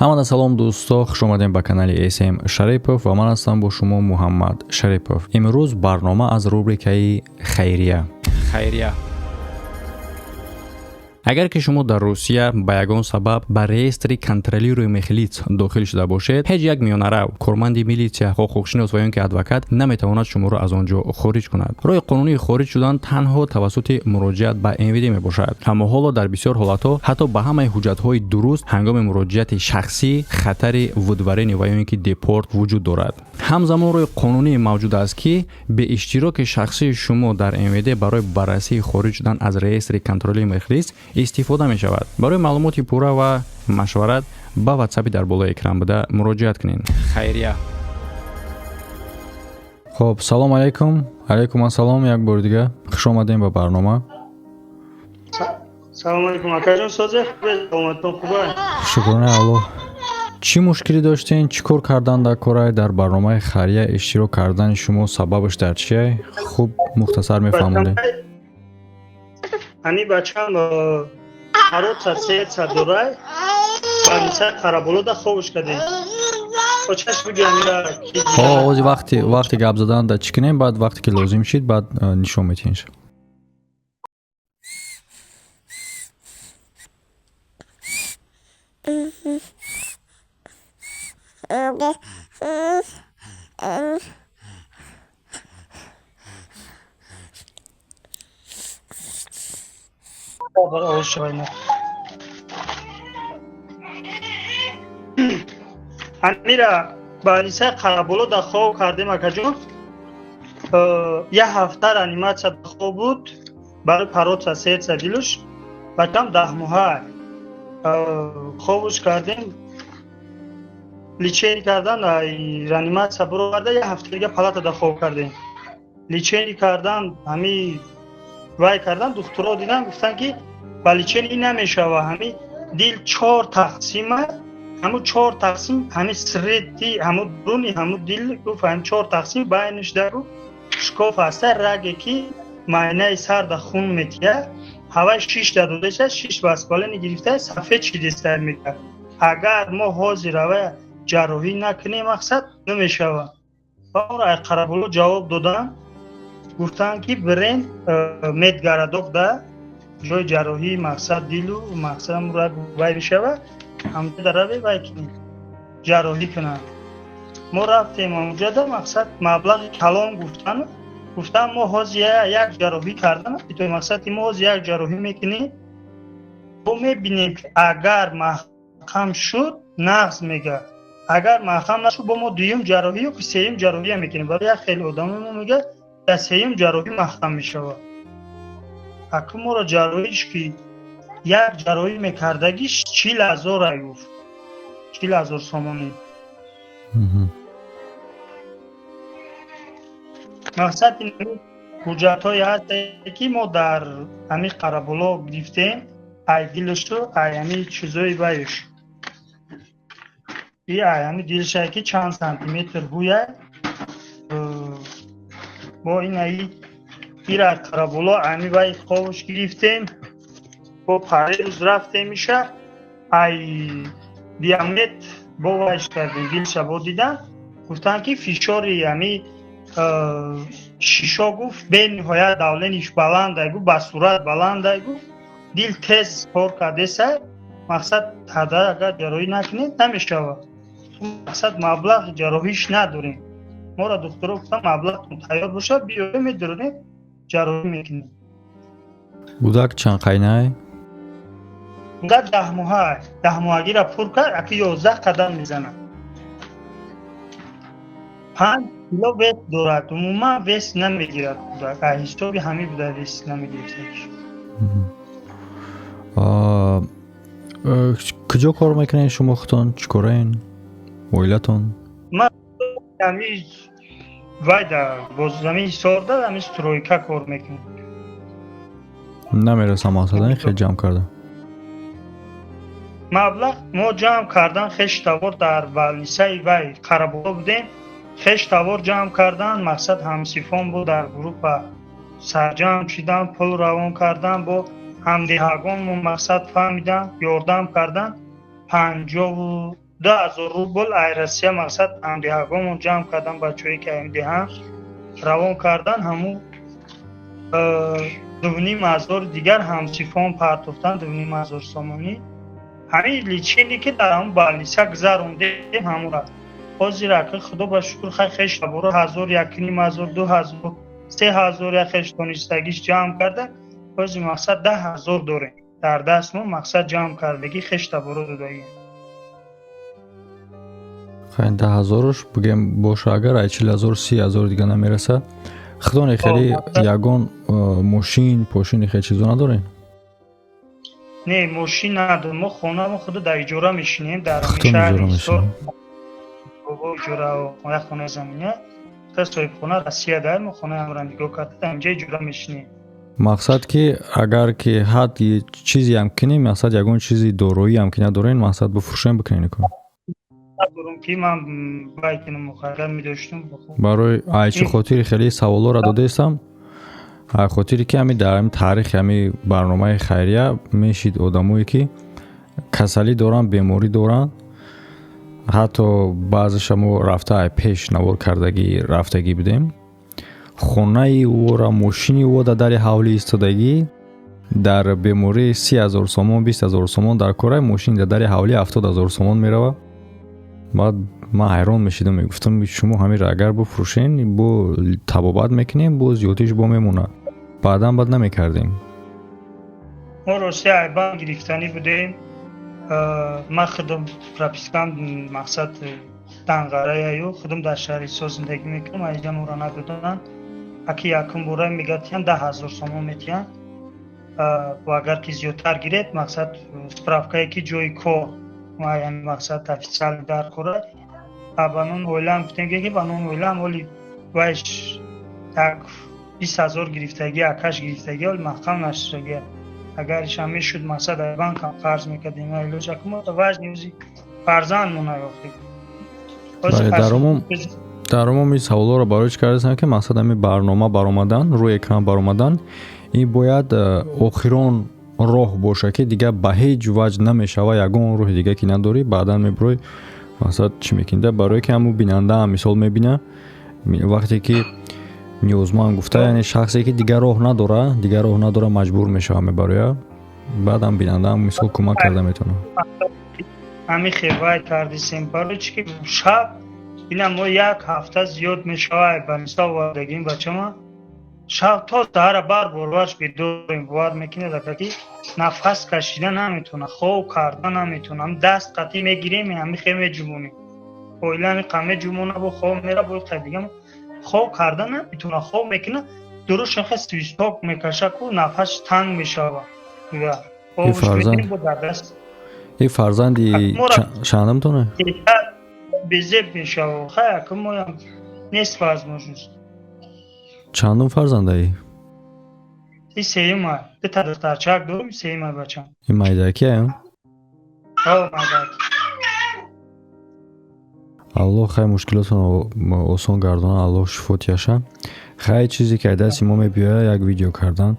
Ҳамада салом, дӯсто, хушомадем ба канали СМ Шарипов ва ман ҳастам бо шумо Муҳаммад Шарипов. Имрӯз барнома аз рубрикаи хайрия. Хайрия. Агар ки шумо дар Русия ба ягон сабаб ба реестри контролируемых лиц дохил шуда бошед, ҳеҷ як миёнарав, корманди милитсия, ҳуқуқшинос ва ё ин ки адвокат наметавонад шуморо аз он ҷо хориҷ кунад. Роҳи қонунии хориҷ шудан танҳо тавассути муроҷиат ба МВД мебошад. Аммо ҳоло дар бисёр ҳолатҳо ҳатто ба ҳамаи ҳуҷҷатҳои дуруст ҳангоми муроҷиати шахсӣ хатари выдворение ва ё ин ки депорт вуҷуд дорад. Ҳамзамон роҳи қонуние мавҷуд аст, ки бе иштироки шахсии шумо дар МВД барои баррасии хориҷ шудан аз реестри контролируемых лиц истифода мешавад. Барои маълумоти пурра ва машварат ба ватсапи дар болои экран буда муроҷиат кунед. Хайрия. Хоб, салом алайкум. Алайкум ассалом, як бори дига хуш омадем ба барнома. Салом алайкум, акаҷон, созе, саломатон хуба? Шукронаи Аллоҳ. Чӣ мушкилӣ доштен? Чӣ кор кардан дар корай? Дар барномаи хайрия иштирок кардани шумо сабабаш дар чие? Хуб, мухтасар мефаҳмонед. Ҳами бачам хароца сердца дорай, больница и Қараболода хобуш кардем. Очаш бигӯям. Ози вақти гап задан да чӣ кунем, баъд вақте ки лозим шид, баъд нишон метиҳем. Ҳамира больница и Қараболода хоб кардем, акаҷон. Як ҳафта реаниматсия хоб буд барои порока сердца. Дилуш, бачам 10 моҳа, хобуш кардем, лечение кардан, реаниматсия буроварда, як ҳафта дига палатада хоб кардем, лечение кардан, ҳами вай кардан. Духтуро дидан, гуфтанд, ки ба лечение намешава. Ҳами дил чор тақсима, ҳамун чор тақсим, ҳами среди ҳамун дуруни ҳамун дил, гуфт, ҳами чор тақсим байниш дару шкоф ҳаста, раге ки майнаи сарда хун метия, ҳавай шишта додеса, шиш воспаление гирифта, сафед шидеста. Мега, агар мо ҳозир ҳавай ҷарроҳӣ накунем, мақсад намешава. Ва ай Қараболо ҷавоб доданд, гуфтанд, ки бирен медгородок да, ҷои ҷарроҳии мақсад дилу мақсад раг вай бишава, ҳамҷода раве, вай кунем, ҷарроҳӣ кунанд. Мо рафтем ҳамҷода, мақсад маблағи калон гуфтан. Гуфтан, мо ҳозир як ҷарроҳӣ кардан, мақсади мо ҳозир як ҷарроҳӣ мекунем, бо мебинем, ки агар маҳкам шуд, нағз, мега, агар маҳкам нашуд, бо мо дуюм ҷарроҳӣ ё ки сеюм ҷарроҳия мекунем. Барои як хеле одамо мо мега, дар сеюм ҷарроҳӣ маҳкам мешавад. Акун моро ҷарроҳиш ки як ҷарроҳӣ мекардагиш 40 000 ай, гуфт, 40 000 сомонӣ. Мақсад ҳуҷҷатҳое ҳасте, ки мо дар ҳамин Қараболо гирифтем, ай дилашу, ай ҳамин чизои вайш, и ай ҳамин дилшае, ки чанд сантиметр ҳуяй. Бо инаи ира Қараболо ами вай хобуш гирифтем, бо парерӯз рафтем, иша ай диамет бо вайш кардем, дилша бо дидан, гуфтанд, ки фишори ами шишо, гуфт, бениҳоят давление ш баландай, гуфт, ба сурат баландай, гуфт, дил тез кор кардеса. Мақсад ҳада агар ҷарроҳӣ накунед, намешавад. Мақсад маблағи ҷарроҳиш надорем. Моро духтуро гуфтан, маблағтон тайёр бошад, биёем, медурем, ҷарроҳӣ мекунем. Гудак чанд қайнай? Гудак 10 моҳа, 10 моҳагира пур кард, аки 11 қадам мезанад, 5 кило вес дорад. Умуман вес намегирад кӯдак, ҳисоби ҳамин буда, вес намегирифтагиш. Куҷо кор мекунед шумо худтон? Чӣ кораен, оилатон? Ман ҳами вайда, боз ҳамин Ҳисорда, ҳамин стройка кор мекунем. Намерасам мақсадани хел ҷамъ карда? Маблағ мо ҷамъ кардан, хештавор дар больница и вай Қараболо будем, хештавор ҷамъ кардан, мақсад ҳамсифон буд, дар группа сарҷамъ шидан, пул равон кардан, бо ҳамдиҳагонмо мақсад фаҳмидан, ёрдам кардан, 56. 2000 рубл ай Россия, мақсад, ҳамдиҳагомон ҷамъ кардан, бачаҳое ки ҳамдиҳан равон кардан, ҳаму 2500 дигар ҳамсифон партофтан, 2500 сомонӣ. Ҳамин лечение ки дар ҳамун больница гузарондем, ҳамура ҳозир, ака, худо ба шукр, хай, хеш таборо ҳазор, 1500, 2000, 3000, як хеш донистагиш ҷамъ карда. Ҳозир, мақсад, 10 000 дорем дар даст мо, мақсад, ҷамъ кардагӣ, хеш таборо додагӣ. Хай, 10 000-уш бигем боша, агар ай 40 000, 30 000 дига намерасад. Худоне хеле ягон мошин пошини хел чизо надорем? Не, мошин надорем мо. Хона мо худо дар иҷора мешинем дар шаҳри. Иҷора, як хонаи замина, соҳибхона Россия дар мо хонаи ҳамра нигоҳ карда, дар инҷа иҷора мешинем. Мақсад ки агар ки ҳад чизеам кинем, мақсад, ягон чизи дороиам ки надорем, мақсад, бифурӯшем, бикунем кун. Надорам ки ман бай кунам, агар медоштум. Барои ай чӣ хотири хеле саволҳоро додаистам? Ай хотире ки ҳами дар ҳами таърихи ҳами барномаи хайрия мешид, одамое ки касалӣ доранд, беморӣ доранд, ҳатто баъзеша мо рафта ай пеш навор кардагӣ рафтагӣ будем, хонаи ӯра, мошини ӯ дар дари ҳавлӣ истодагӣ, дар бемории 30 000 сомон, 20 000 сомон дар кора, мошини дар дари ҳавлӣ 70 000 сомон мерава. Баъд ман ҳайрон мешидам, мегуфтам: шумо ҳаминро агар бифурӯшен, бо табобат мекунем, бо зиёдиш бо мемонад. Баъдан бад намекардем. Мо рости айбан гирифтанӣ будем. Ман худам пропискам, мақсад, Данғараяю, худам дар шаҳри Исо зиндагӣ мекунам. Аиҷа моро надоданд. Аки якум бора мегӯяд, 10 000 сомон метиҳанд ва агар ки зиёдтар гиред, мақсад, справкае ки ҷои кор, мақсад, официально дар кора. Ба номи оилаам гуфтем, ки ба номи оилаам оли вайш як 20 000 гирифтагӣ, акаш гирифтагӣ, оли маҳкам нашудагӣ. Агар ишам мешуд, мақсад, ай банкам қарз мекардем. Илоҷ важни узи фарзанд монай охир. Дар умум ин саволҳоро барои чӣ кардастам, ки мақсад, ҳамин барнома баромадан, рӯи экран баромадан, ин бояд охирон роҳ боша, ки дигар ба ҳеҷ ваҷ намешава, ягон роҳи дига ки надорӣ, баъдан мебурой, мақсад, чӣ мекунӣ, барое ки ҳамун бинандаам мисол мебина, вақте ки ниёзманд гуфта, яъне шахсе ки дигар роҳ надора, дигар роҳ надора, маҷбур мешава, мебароя, баъдам бинандаам мисол кӯмак карда метавонад. Ҳамин хевай кардисем, барои чӣ ки шаб ина мо як ҳафта зиёд мешавад, ба мисол овардагим бачама, шаб то саҳара бар борварш бедорем. Бовар мекунед, ака, ки нафас кашида наметавона, хоб карда наметавона. Даст қатъӣ мегирем, ҳами хе меҷумонем, оила қа меҷумона, бо хоб мера, бо дига хоб карда наметавона. Хоб мекуна, дурушхе свисток мекаша ку, нафас танг мешава. И фарзанди чандамтоне? Безеб мешава. Хай, ака, моям нест возможность. Чандум фарзандаи? И сеюма. Дута духтарчак дорум, сеюма бачам. И майдакия? Ҳо, майдаки. Аллоҳ, хай, мушкилотон осон гардона, Аллоҳ шифо тияша. Хай, чизе ки дасти мо мебиёяд, як видео кардан,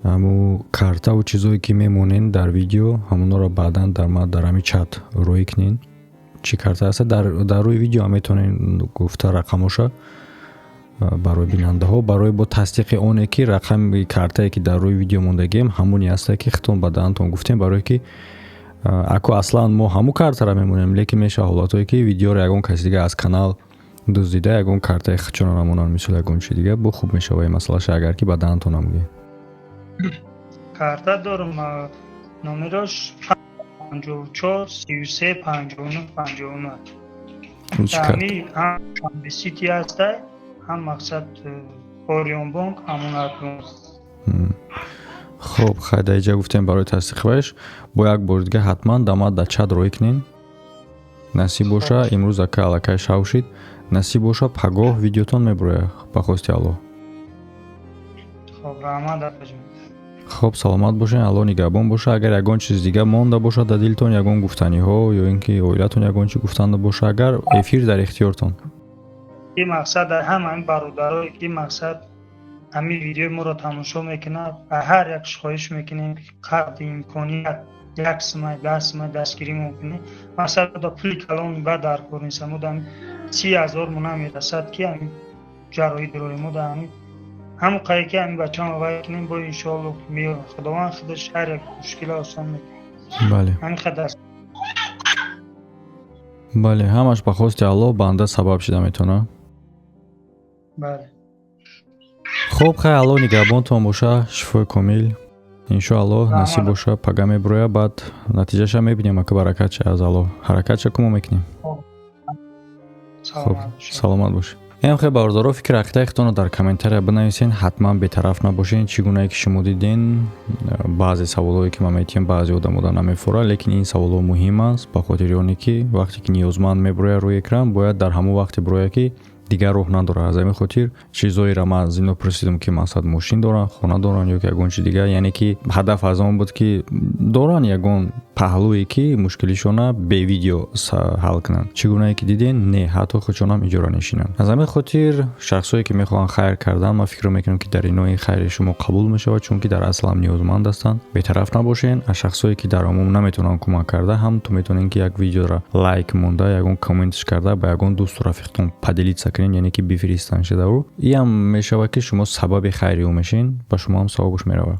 ҳаму картаву чизое ки мемонен дар видео, ҳамонҳоро баъдан дар ма дар ҳами чат рӯй кунен, чӣ карта аста. Дар рӯи видео ҳам метавонен гуфта рақамоша барои бинандаҳо, барои бо тасдиқи оне ки рақами картае ки дар рӯи видео мондагием, ҳамоне ҳаста ки хитон ба даҳантон гуфтем, барое ки ако аслан мо ҳамун картара мемонем, лекин мешава ҳолатҳое ки видеоро ягон каси дига аз канал дуздида, ягон картаи худшона намонанд, мисол, ягон чи дига. Бо хуб мешава ин масъалаша, агар ки ба даҳантон намгӯед. Карта дорум, номерош 54 33 59 59. Ҳам Сити ҳастай, ҳам, мақсад, Ориёнбонк, Амонатбонк. Хуб, хай, дар иҷа гуфтем барои тасдиқваш, бо як бори дига ҳатман дамад дар чат рӯй кунен. Насиб боша, имрӯз ака аллакай шав шид, насиб боша, пагоҳ видеотон мебурояд, ба хости Аллоҳ. Хоб, раҳмат, апаҷон. Хоб, саломат бошед, Аллоҳ нигаҳбон боша. Агар ягон чиз дига монда бошад дар дилтон, ягон гуфтаниҳо ё ин ки оилатон ягон чи гуфтанда боша, агар, эфир дар ихтиёртон. Ин мақсад, дар ҳама ин бародарое ки, мақсад, ҳамин видеои моро тамошо мекунад, ба ҳар якш хоҳиш мекунем, ки қадри имконият. 1 сумай, 10 сумай дастгирӣ мумкин. Масалан, да пули калон ба дар кор нест. Мо да 30 000 мо намерасад, ки ҳамин ҷарроҳӣ дорем. Мо да ҳамин ҳамон қае ки ҳамин бачамо вай кунем, бо иншоалло меёрам. Худованд худаш ҳар як мушкила осон мекунад. Ҳамин қадар. Бале, ҳамаш ба хости Аллоҳ, банда сабаб шида метавонад. Бале. Хуб, хай, Аллоҳ нигаҳбонтон боша, шифои комил, иншоаллоҳ, насиб боша, пага мебуроя, баъд натиҷаша мебинем. Ака, баракатша аз Аллоҳ, ҳаракатша ку мо мекунем. Хуб, саломат бош. Ям хел, бародаро, фикри ақидаи худтонро дар комментария бинависен, ҳатман бетараф набошен. Чӣ гунае ки шумо диден, баъзе саволҳое ки ман метиҳам, баъзе одамода намефора, лекин ин саволҳо муҳим аст, ба хотири оне ки вақте ки ниёзманд мебурояд рӯи экран, бояд дар ҳамон вақте бурояд, ки дигар роҳ надорад. Аз ҳамин хотир чизҳоеро ман аз ино пурсидам, ки мақсад мошин доранд, хона доранд ё ки ягон чи дигар, яъне ки ҳадаф аз он буд, ки доранд ягон паҳлӯе, ки мушкилишона бе видео ҳал кунанд. Чӣ гунае ки диден, не, ҳатто худшонам иҷора нишинанд. Аз ҳамин хотир шахсое ки мехоҳанд хайр кардан, ман фикр мекунам, ки дар ино ин хайри шумо қабул мешавад, чунки дар асл ҳам ниёзманд ҳастанд. Бетараф набошен. Аз шахсое ки дар умум наметавонанд кӯмак карда ҳам, ту метавонед, ки як видеоро лайк монда, ягон комментш карда, ба ягон дӯсту рафиқтон поделиться кунед, яъне ки бифиристанд шидаро. Иам мешавад, ки шумо сабаби хайри ӯ мешин, ба шумо ҳам савобаш меравад.